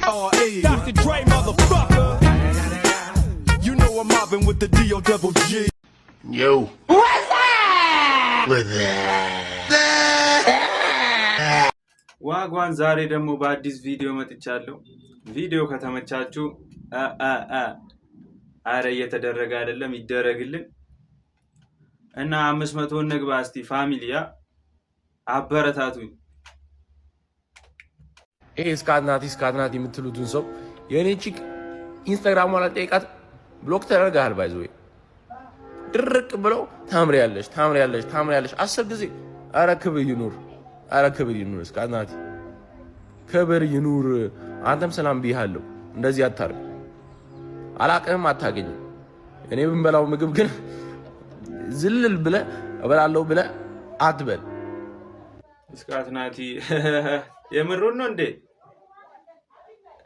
R.E. Dr. Dre, motherfucker. You know I'm mobbing with the D.O. double G. Yo. What's up? With Wagwan ዛሬ ደግሞ በአዲስ ቪዲዮ መጥቻለሁ። ቪዲዮ ከተመቻችሁ አረ እየተደረገ አይደለም ይደረግልን እና 500 እንግባ እስቲ family ያ አበረታቱኝ። ይሄ እስካትናቲ እስካትናቲ የምትሉትን ሰው የእኔ chick ኢንስታግራሟ ላይ ጠይቃት block ተደርገሃል። By the way ድርቅ ብለው ታምሪያለሽ፣ ታምሪያለሽ፣ ታምሪያለሽ 10 ጊዜ። አረ ክብር ይኑር፣ አረ ክብር ይኑር፣ እስካትናቲ ክብር ይኑር። አንተም ሰላም ብያለሁ። እንደዚህ አታርግ። አላቅህም፣ አታገኝም። እኔ ብንበላው ምግብ ግን ዝልል ብለህ እበላለሁ ብለህ አትበል። እስካትናቲ የምሩን ነው እንዴ?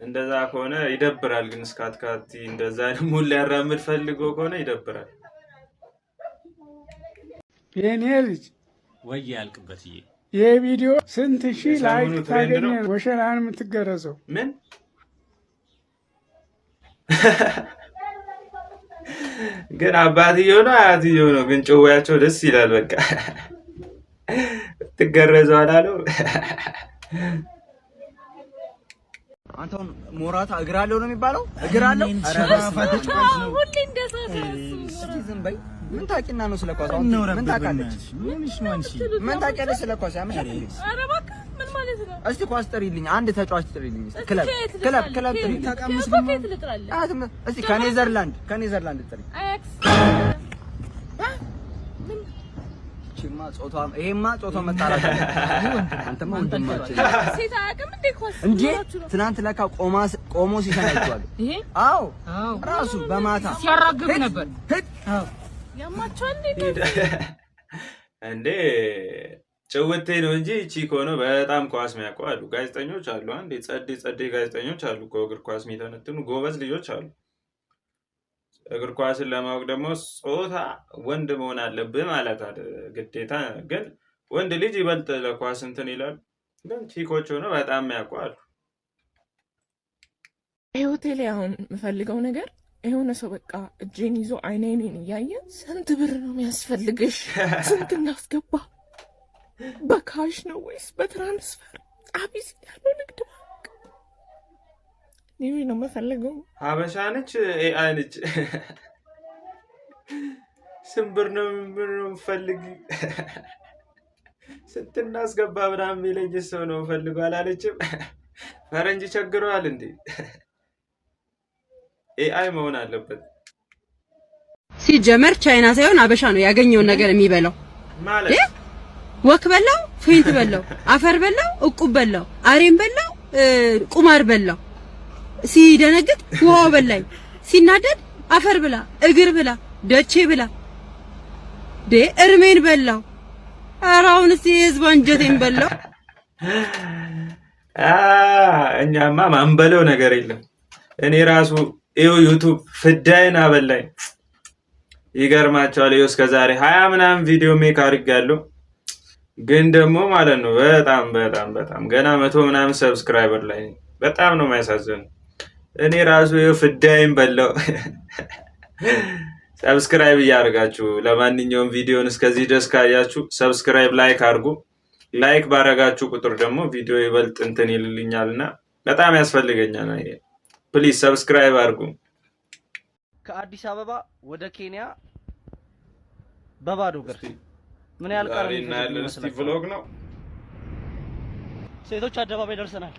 እንደዛ ከሆነ ይደብራል። ግን እስካትካቲ እንደዛ ደግሞ ሊያራምድ ፈልጎ ከሆነ ይደብራል። የኔ ልጅ ወይ ያልቅበትዬ፣ ይህ ቪዲዮ ስንት ሺህ የሰሞኑ like trend ታገኘ ነው። ወሸላን የምትገረዘው? ምን ግን አባትየው ነው አያትየው ነው? ግን ጭዋያቸው ደስ ይላል። በቃ ትገረዘው አላለው። አንተ አሁን ሞራታ እግር አለው ነው የሚባለው? እግር አለው። ኧረ በስመ አብ። ሁሌ እንደሳት እስኪ ዝም በይ። ምን ታውቂና ነው ስለ ኳስ? አሁን ምን ታውቃለች? ምን ታውቂያለች ስለ ኳስ? ያምሻል እንዴ? ኧረ እባክህ ምን ማለት ነው? እስቲ ኳስ ጥሪልኝ፣ አንድ ተጫዋች ጥሪልኝ። እስቲ ክለብ ከየት ክለብ ልጥራልህ? ክለብ ጥሪልኝ። ከየት ከየት ልጥራልህ? እስቲ ከኔዘርላንድ ጥሪ። አያክስ። እቺማ ጾታ ይሄማ ጾታ መጣራት አለ። አንተማ ወንድማችን ሴት አያውቅም እንዴ ኳስ? እንዴ ምናችሁ ነው? ትናንት ለካ ቆማ ቆሞ ሲሸና አይቼዋለሁ። ይሄ አዎ ራሱ በማታ ሲያራግብ ነበር። ያማቸዋል እንዴ? እንዴ ጭውቴ ነው እንጂ chick ሆኖ በጣም ኳስ የሚያውቁ አሉ። ጋዜጠኞች አሉ። አንድ ጸዴ ጸዴ ጋዜጠኞች አሉ እኮ እግር ኳስ የሚተነትኑ ጎበዝ ልጆች አሉ። እግር ኳስን ለማወቅ ደግሞ ጾታ ወንድ መሆን አለብህ ማለት አለ ግዴታ። ግን ወንድ ልጅ ይበልጥ ለኳስ እንትን ይላል። ግን chick ኦች ሆኖ በጣም የሚያውቁ አሉ። ህይወቴ ላይ አሁን የምፈልገው ነገር የሆነ ሰው በቃ እጄን ይዞ አይን አይኔን እያየ ስንት ብር ነው የሚያስፈልግሽ? ስንት እናስገባ? በ cash ነው ወይስ በ transfer? አቢሲኒያ ነው ንግድ ባንክ? ይህ ነው የምፈልገው። ሀበሻ ነች AI ነች? ስንት ብር ነው የምፈልግ ስንት እናስገባ ምናምን የሚለኝ ሰው ነው ፈልጎ አላለችም። ፈረንጅ ቸግረዋል እንዴ? AI መሆን አለበት። ሲጀመር ቻይና ሳይሆን አበሻ ነው ያገኘውን ነገር የሚበላው። ማለት ወክ በላው፣ ፌንት በላው፣ አፈር በላው፣ እቁብ በላው፣ አሬም በላው፣ ቁማር በላው። ሲደነግጥ ውሃው በላኝ፣ ሲናደድ አፈር ብላ፣ እግር ብላ፣ ደቼ ብላ፣ ዴ እርሜን በላው። ኧረ አሁንስ የህዝብ አንጀቴን በላው። እኛማ ማንበለው ነገር የለም። እኔ ራሱ ይኸው ዩቱብ ፍዳይን አበላኝ። ይገርማቸዋል። ይኸው እስከ ዛሬ 20 ምናምን ቪዲዮ make አድርጌያለሁ። ግን ደግሞ ማለት ነው በጣም በጣም በጣም ገና 100 ምናምን subscriber ላይ ነኝ። በጣም ነው የሚያሳዝነው። እኔ ራሱ ይኸው ፍዳይን በላው። Subscribe እያደረጋችሁ ለማንኛውም ቪዲዮን እስከዚህ ድረስ ካያችሁ subscribe፣ like አድርጉ። Like ባረጋችሁ ቁጥር ደግሞ ቪዲዮ ይበልጥ እንትን ይልልኛል እና በጣም ያስፈልገኛል። Please subscribe አድርጉ። ከአዲስ አበባ ወደ ኬንያ በባዶ እግር ምን ያህል ቀን ዛሬ የሚፈጅብኝ እናያለን። እስቲ ይመስላችኋል? Vlog ነው። ሴቶች አደባባይ ደርሰናል።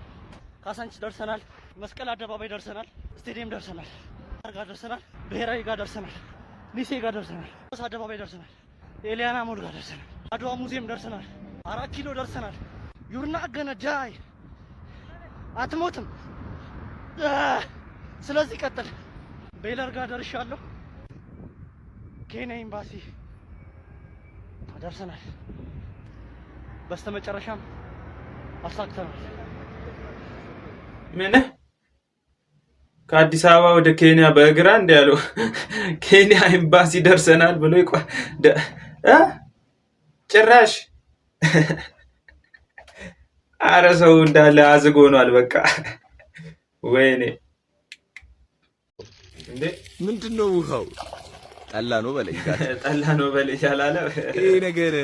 ካሳንቺስ ደርሰናል። መስቀል አደባባይ ደርሰናል። ስቴዲየም ደርሰናል። ጋር ደርሰናል። ብሔራዊ ጋር ደርሰናል። ሊሴ ጋር ደርሰናል። አደባባይ ደርሰናል። ኤሊያና ሞል ጋር ደርሰናል። አድዋ ሙዚየም ደርሰናል። 4 ኪሎ ደርሰናል። You're not gonna die፣ አትሞትም። ስለዚህ ቀጥል። ቤለር ጋር ደርሻለሁ። ኬንያ ኤምባሲ ደርሰናል። በስተመጨረሻም አሳክተናል። ምን ከአዲስ አበባ ወደ ኬንያ በእግራ እንዲ ያለው ኬንያ ኤምባሲ ደርሰናል ብሎ ጭራሽ አረ ሰው እንዳለ አዝግ ሆኗል። በቃ ወይኔ እንዴ! ምንድን ነው ውሃው? ጠላ ነው በለኝ። ጠላ ነው በለኝ አላለ። ይሄ ነገር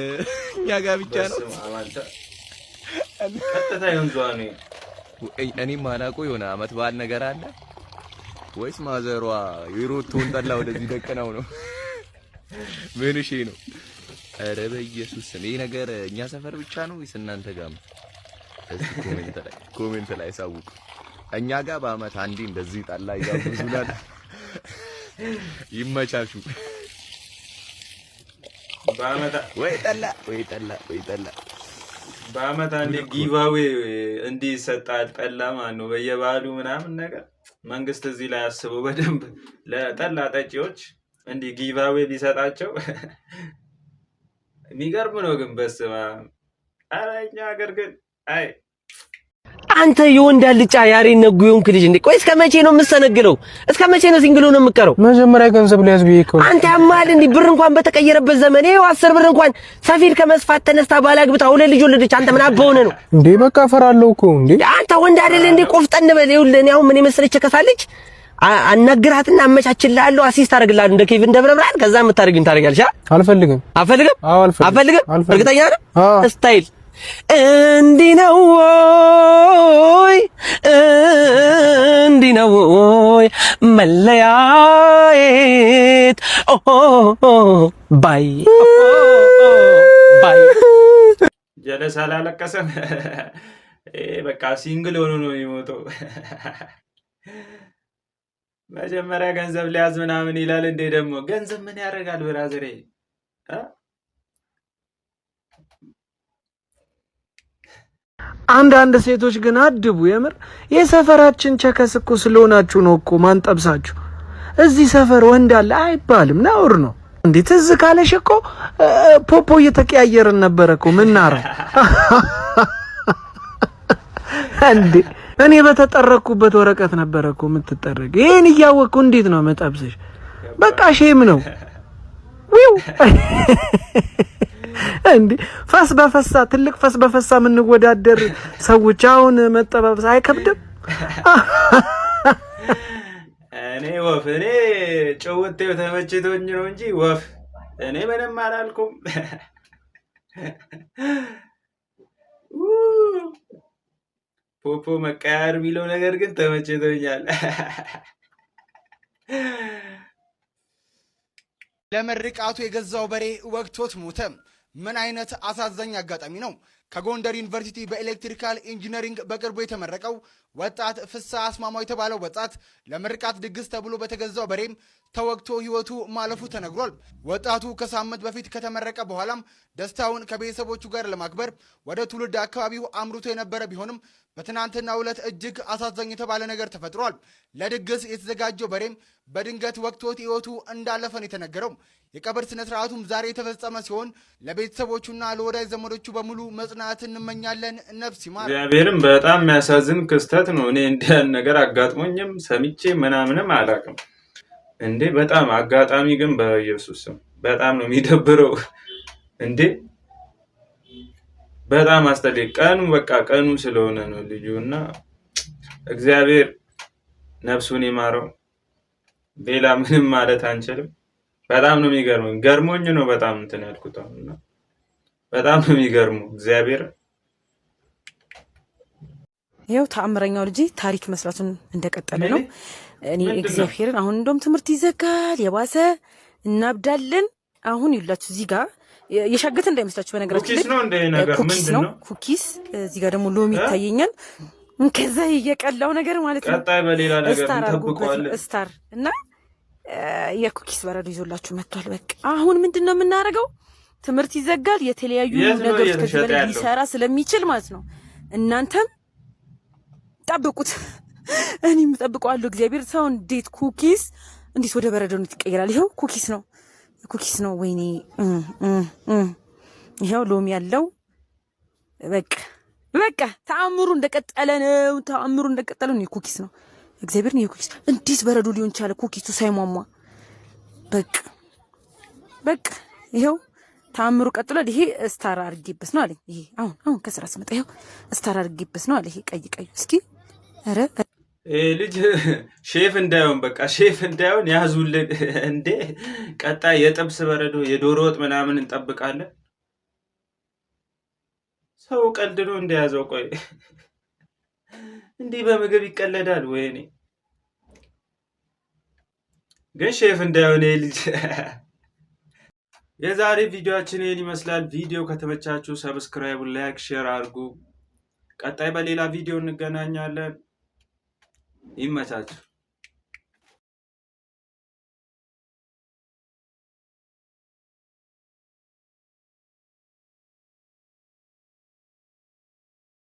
እኛ ጋር ብቻ ነው። በስመ አብ አንተ፣ ቀጥታ የወንዝ ውሃ ነው። እኔም ማላውቀው የሆነ አመት በዓል ነገር አለ ወይስ ማዘሯ የሮቶውን ጠላ ወደዚህ ደቅነው ነው? ምን እሺ ነው? ኧረ በኢየሱስ ስም፣ ይሄ ነገር እኛ ሰፈር ብቻ ነው ወይስ እናንተ ጋር ነው? እስኪ comment ላይ ሳውቁ። እኛ ጋር በአመት አንዴ እንደዚህ ጠላ ይጋብዙናል። ይመቻችሁ። በአመት ወይ ጠላ፣ ወይ ጠላ፣ ወይ ጠላ። በአመት አንዴ giveaway እንዲህ ይሰጣል ጠላ ማለት ነው፣ በየበዓሉ ምናምን ነገር። መንግስት እዚህ ላይ አስበው በደንብ ለጠላ ጠጪዎች እንዲህ giveaway ቢሰጣቸው የሚገርም ነው። ግን በስመ አብ፣ ኧረ እኛ ሀገር ግን አይ። አንተ የወንድ አልጫ ያሬን ነጉ የሆንክ ልጅ እንዴ! ቆይ እስከ መቼ ነው የምሰነግለው? እስከ መቼ ነው single ሆነ የምቀረው? መጀመሪያ ገንዘብ ሊያዝ ብዬ እኮ ነው። አንተ ያማል እንዴ? ብር እንኳን በተቀየረበት ዘመን ይኸው 10 ብር እንኳን ሰፊድ ከመስፋት ተነስታ ባል አግብታ ሁለት ልጅ ወለደች። አንተ ምን አባ ሆነህ ነው እንዴ? በቃ እፈራለሁ እኮ እንዴ። አንተ ወንድ አይደለ እንዴ? ቆፍጠን በል። ይኸውልህ እኔ አሁን ምን የመሰለች ከሳለች አናግራትና አመቻችልሃለሁ፣ assist አደርግልሃለሁ እንደ ኬቪን ደብረ ብርሃን። ከዛ የምታደርጊውን ታደርጊያለሽ። አ አልፈልግም። አልፈልግም። አዎ አልፈልግም። አልፈልግም። አልፈልግም። እርግጠኛ ነህ? አዎ። Style እንዲህ ነው ወይ? እንዲህ ነው ወይ መለያየት? ኦ bye bye። ጀለስ አላለቀሰም። ይሄ በቃ single ሆኖ ነው የሚሞተው። መጀመሪያ ገንዘብ ሊያዝ ምናምን ይላል እንዴ! ደግሞ ገንዘብ ምን ያደርጋል brother ኤ? እ? አንዳንድ ሴቶች ግን አድቡ። የምር የሰፈራችን chicks እኮ ስለሆናችሁ ነው እኮ ማንጠብሳችሁ። እዚህ ሰፈር ወንድ አለ አይባልም፣ ነውር ነው። እንዴ ትዝ ካለሽ እኮ ፖፖ እየተቀያየርን ነበረ እኮ ምናረው። እንዴ እኔ በተጠረኩበት ወረቀት ነበረ እኮ የምትጠረግ። ይሄን እያወቅኩ እንዴት ነው መጠብስሽ? በቃ shame ነው። ዊው እንዴ ፈስ በፈሳ ትልቅ ፈስ በፈሳ የምንወዳደር ሰዎች አሁን መጠባበስ አይከብድም? እኔ ወፍ፣ እኔ ጭውቴው ተመችቶኝ ነው እንጂ ወፍ እኔ ምንም አላልኩም። ፖፖ መቀያየር የሚለው ነገር ግን ተመችቶኛል። ለምርቃቱ የገዛው በሬ ወግቶት ሞተ። ምን አይነት አሳዛኝ አጋጣሚ ነው! ከጎንደር ዩኒቨርሲቲ በ electrical engineering በቅርቡ የተመረቀው ወጣት ፍስሐ አስማማው የተባለው ወጣት ለምርቃት ድግስ ተብሎ በተገዛው በሬም ተወግቶ ሕይወቱ ማለፉ ተነግሯል። ወጣቱ ከሳምንት በፊት ከተመረቀ በኋላም ደስታውን ከቤተሰቦቹ ጋር ለማክበር ወደ ትውልድ አካባቢው አምርቶ የነበረ ቢሆንም በትናንትናው ዕለት እጅግ አሳዛኝ የተባለ ነገር ተፈጥሯል። ለድግስ የተዘጋጀው በሬም በድንገት ወግቶት ሕይወቱ እንዳለፈ ነው የተነገረው። የቀብር ስነ ስርዓቱም ዛሬ የተፈጸመ ሲሆን ለቤተሰቦቹና ለወዳጅ ዘመዶቹ በሙሉ መጽናት እንመኛለን። ነፍስ ይማር። እግዚአብሔርም በጣም የሚያሳዝን ክስተት ነው። እኔ እንዲህ ያለ ነገር አጋጥሞኝም ሰምቼ ምናምንም አላውቅም። እንዴ በጣም አጋጣሚ ግን በኢየሱስ ስም በጣም ነው የሚደብረው። እንዴ በጣም አስጠሊ ቀኑ፣ በቃ ቀኑ ስለሆነ ነው ልጁ እና እግዚአብሔር ነፍሱን ይማረው። ሌላ ምንም ማለት አንችልም። በጣም ነው የሚገርመኝ። ገርሞኝ ነው በጣም እንትን ያልኩት አሁን እና በጣም ነው የሚገርመው እግዚአብሔር። ይኸው ተአምረኛው ልጄ ታሪክ መስራቱን እንደቀጠለ ነው። እኔ እግዚአብሔርን አሁን እንደውም ትምህርት ይዘጋል፣ የባሰ እናብዳለን። አሁን ይላችሁ እዚህ ጋር የሻገተ እንዳይመስላችሁ። በነገራችን ላይ ነው cookies ነው cookies። እዚህ ጋር ደግሞ ሎሚ ይታየኛል። ከዛ የቀላው ነገር ማለት ነው። ቀጣይ በሌላ ነገር star አድርጎበት ነው እንጠብቀዋለን። Star እና የ cookies በረዶ ይዞላችሁ መጥቷል። በቃ አሁን ምንድን ነው የምናደርገው? ትምህርት ይዘጋል። የተለያዩ የት ነው ነገሮች ከዚህ እየተሸጠ በላይ ያለው? ሊሰራ ስለሚችል ማለት ነው። እናንተም ጠብቁት፣ እኔም እጠብቀዋለሁ። እግዚአብሔር ሰው እንዴት cookies እንዴት ወደ በረዶነት ይቀይራል? ይኸው cookies ነው፣ cookies ነው። ወይኔ ይኸው ሎሚ ያለው። በቃ በቃ ተአምሩ እንደቀጠለ ነው። ተአምሩ እንደቀጠለ ነው። Cookies ነው፣ እግዚአብሔር ነው። Cookies እንዴት በረዶ ሊሆን ቻለ? Cookies ኡ ሳይሟሟ። በቃ በቃ ይኸው ተአምሩ ቀጥሏል። ይሄ star አድርጌበት ነው አለኝ። ይሄ አሁን አሁን ከስራ ስመጣ ይኸው star አድርጌበት ነው አለ። ይሄ ቀይ ቀዩ እስኪ ኧረ ይሄ ልጅ ሼፍ እንዳይሆን፣ በቃ ሼፍ እንዳይሆን ያዙልን እንዴ! ቀጣይ የጥብስ በረዶ፣ የዶሮ ወጥ ምናምን እንጠብቃለን። ሰው ቀልድ ነው እንደያዘው። ቆይ እንዲህ በምግብ ይቀለዳል? ወይኔ፣ ግን ሼፍ እንዳይሆን ይሄ ልጅ። የዛሬ ቪዲዮአችን ይህን ይመስላል። ቪዲዮ ከተመቻችሁ subscribe፣ like፣ share አድርጉ። ቀጣይ በሌላ ቪዲዮ እንገናኛለን። ይመቻችሁ።